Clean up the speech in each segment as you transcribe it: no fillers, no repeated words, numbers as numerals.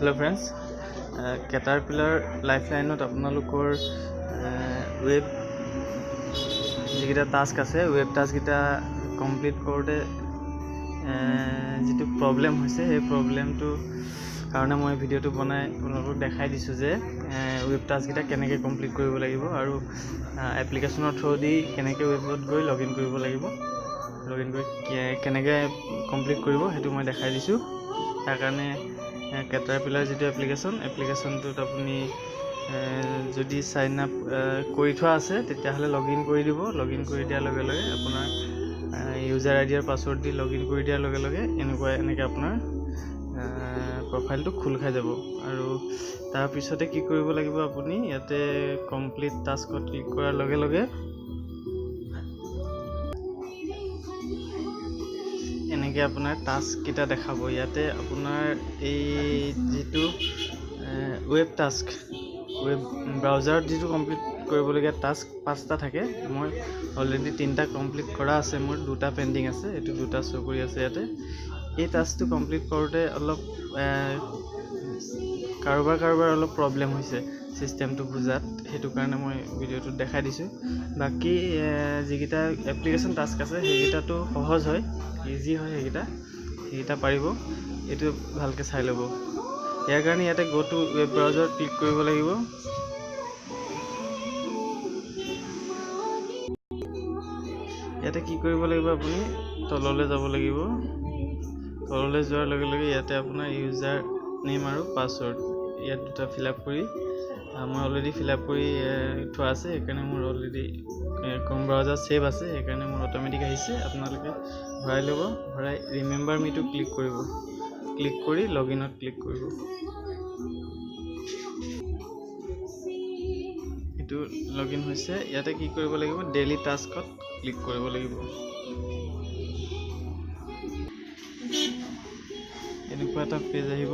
Hello' friends, caterpillar life লাইনত আপোনালোকৰ web যিকেইটা টাস্ক আছে, ৱেব টাস্ককেইটা কমপ্লিট কৰোঁতে যিটো প্ৰব্লেম হৈছে, সেই প্ৰব্লেমটো কাৰণে মই ভিডিঅ'টো বনাই আপোনালোকক দেখাই দিছোঁ যে ৱেব টাস্ককেইটা কেনেকৈ কমপ্লিট কৰিব লাগিব আৰু এপ্লিকেশ্যনৰ থ্ৰু দি কেনেকৈ ৱেবত গৈ লগ ইন কৰিব লাগিব, লগ ইন কৰি কেনেকৈ কমপ্লিট কৰিব সেইটো মই দেখাই দিছোঁ। তাৰ কাৰণে কেটাৰপিলাৰ যিটো এপ্লিকেশ্যন, এপ্লিকেশ্যনটোত আপুনি যদি চাইন আপ কৰি থোৱা আছে তেতিয়াহ'লে লগ ইন কৰি দিব। লগ ইন কৰি দিয়াৰ লগে লগে আপোনাৰ ইউজাৰ আই ডি আৰু পাছৱৰ্ড দি লগ ইন কৰি দিয়াৰ লগে লগে এনেকৈ আপোনাৰ প্ৰফাইলটো খোল খাই যাব। আৰু তাৰপিছতে কি কৰিব লাগিব, আপুনি ইয়াতে কমপ্লিট টাস্কত ক্লিক কৰাৰ লগে লগে এনেকৈ আপোনাৰ টাস্ককেইটা দেখাব। ইয়াতে আপোনাৰ এই যিটো ৱেব টাস্ক, ৱেব ব্ৰাউজাৰত যিটো কমপ্লিট কৰিবলগীয়া টাস্ক 5টা থাকে, মই অলৰেডি 3টা কমপ্লিট কৰা আছে, মোৰ 2টা পেণ্ডিং আছে, এইটো 2টা শ্ব' কৰি আছে ইয়াতে। এই টাস্কটো কমপ্লিট কৰোঁতে অলপ কাৰোবাৰ অলপ প্ৰব্লেম হৈছে ছিষ্টেমটো বুজাত, সেইটো কাৰণে মই ভিডিঅ'টোত দেখাই দিছোঁ। বাকী যিকেইটা এপ্লিকেশ্যন টাস্ক আছে সেইকেইটাতো সহজ হয়, ইজি হয়, সেইকেইটা পাৰিব, এইটো ভালকৈ চাই ল'ব। ইয়াৰ কাৰণে ইয়াতে গ' টু ৱেব ব্ৰাউজাৰত ক্লিক কৰিব লাগিব। ইয়াতে কি কৰিব লাগিব, আপুনি তললৈ যাব লাগিব। তললৈ যোৱাৰ লগে লগে ইয়াতে আপোনাৰ ইউজাৰ নেম আৰু পাছৱৰ্ড ইয়াত দুটা ফিল আপ কৰি, মই অলৰেডি ফিল আপ কৰি থোৱা আছে, সেইকাৰণে মোৰ অলৰেডি ক্ৰম ব্ৰাউজাৰ ছেভ আছে, সেইকাৰণে মোৰ অট'মেটিক আহিছে। আপোনালোকে ভৰাই ল'ব, ভৰাই ৰিমেম্বাৰ মিটো ক্লিক কৰিব, ক্লিক কৰি লগ ইনত ক্লিক কৰিব। এইটো লগ ইন হৈছে। ইয়াতে কি কৰিব লাগিব, ডেইলি টাস্কত ক্লিক কৰিব লাগিব। এনেকুৱা এটা পেজ আহিব।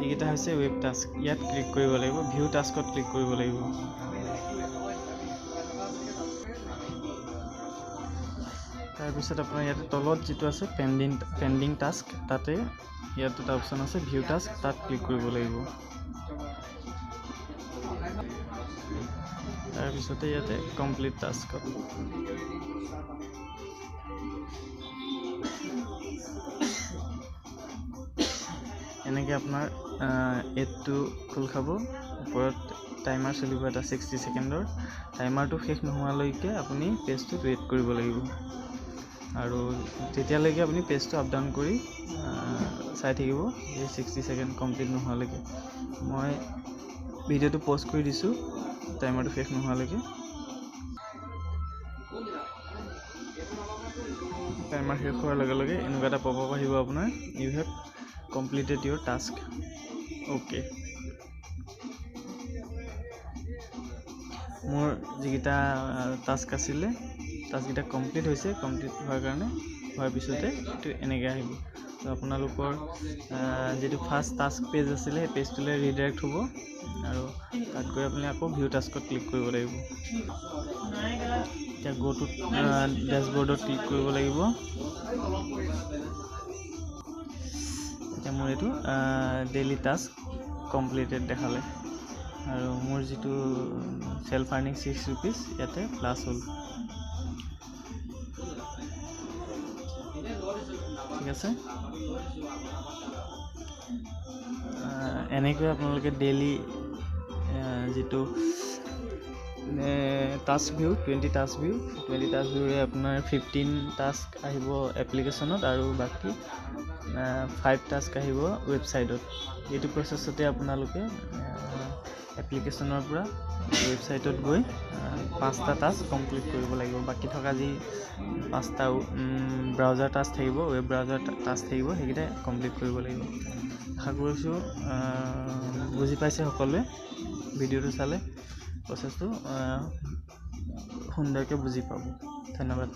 এইকেইটা হৈছে ৱেব টাস্ক, ইয়াত ক্লিক কৰিব লাগিব, ভিউ টাস্কত ক্লিক কৰিব লাগিব। তাৰপিছত আপোনাৰ ইয়াতে তলত যিটো আছে পেণ্ডিং টাস্ক, তাতে ইয়াত দুটা অপশ্যন আছে, ভিউ টাস্ক, তাত ক্লিক কৰিব লাগিব। তাৰপিছতে ইয়াতে কমপ্লিট টাস্কত এনেকৈ আপোনাৰ এডটো খোল খাব। ওপৰত টাইমাৰ চলিব এটা 60 ছেকেণ্ডৰ, টাইমাৰটো শেষ নোহোৱালৈকে আপুনি পেজটোত ৱেইট কৰিব লাগিব আৰু তেতিয়ালৈকে আপুনি পেজটো আপ ডাউন কৰি চাই থাকিব এই 60 ছেকেণ্ড কমপ্লিট নোহোৱালৈকে। মই ভিডিঅ'টো প'ষ্ট কৰি দিছোঁ টাইমাৰটো শেষ নোহোৱালৈকে। টাইমাৰ শেষ হোৱাৰ লগে লগে এনেকুৱা এটা পপ আপ আহিব আপোনাৰ, you have completed your task, okay. মোৰ যিকেইটা টাস্ক আছিলে টাস্ককেইটা কমপ্লিট হৈছে, কমপ্লিট হোৱাৰ কাৰণে হোৱাৰ পিছতে এইটো এনেকৈ আহিব। তো আপোনালোকৰ যিটো ফাৰ্ষ্ট টাস্ক পেজ আছিলে সেই পেজটোলৈ ৰিডাইৰেক্ট হ'ব আৰু তাত গৈ আপুনি আকৌ ভিউ টাস্কত ক্লিক কৰিব লাগিব। এতিয়া গ' টু ডেছবৰ্ডত ক্লিক কৰিব লাগিব। এতিয়া মোৰ এইটো ডেইলি টাস্ক কমপ্লিটেড দেখালে আৰু মোৰ যিটো চেল্ফ আৰ্নিং 6 ৰুপিজ ইয়াতে প্লাছ হ'ল। ঠিক আছে, এনেকৈ আপোনালোকে ডেইলি যিটো task view, 20 task view, 20 task ভিউৰে আপোনাৰ 15 টাস্ক আহিব এপ্লিকেশ্যনত আৰু বাকী 5 টাস্ক আহিব ৱেবছাইটত। এইটো প্ৰচেছতে আপোনালোকে এপ্লিকেশ্যনৰ পৰা ৱেবছাইটত গৈ 5টা টাস্ক কমপ্লিট কৰিব লাগিব। বাকী থকা যি 5টা ব্ৰাউজাৰ টাস্ক থাকিব, ৱেব ব্ৰাউজাৰ টাস্ক থাকিব, সেইকেইটা কমপ্লিট কৰিব লাগিব। আশা কৰিছোঁ বুজি পাইছে সকলোৱে। ভিডিঅ'টো চালে প্ৰচেছটো সুন্দৰকৈ বুজি পাব। ধন্যবাদ।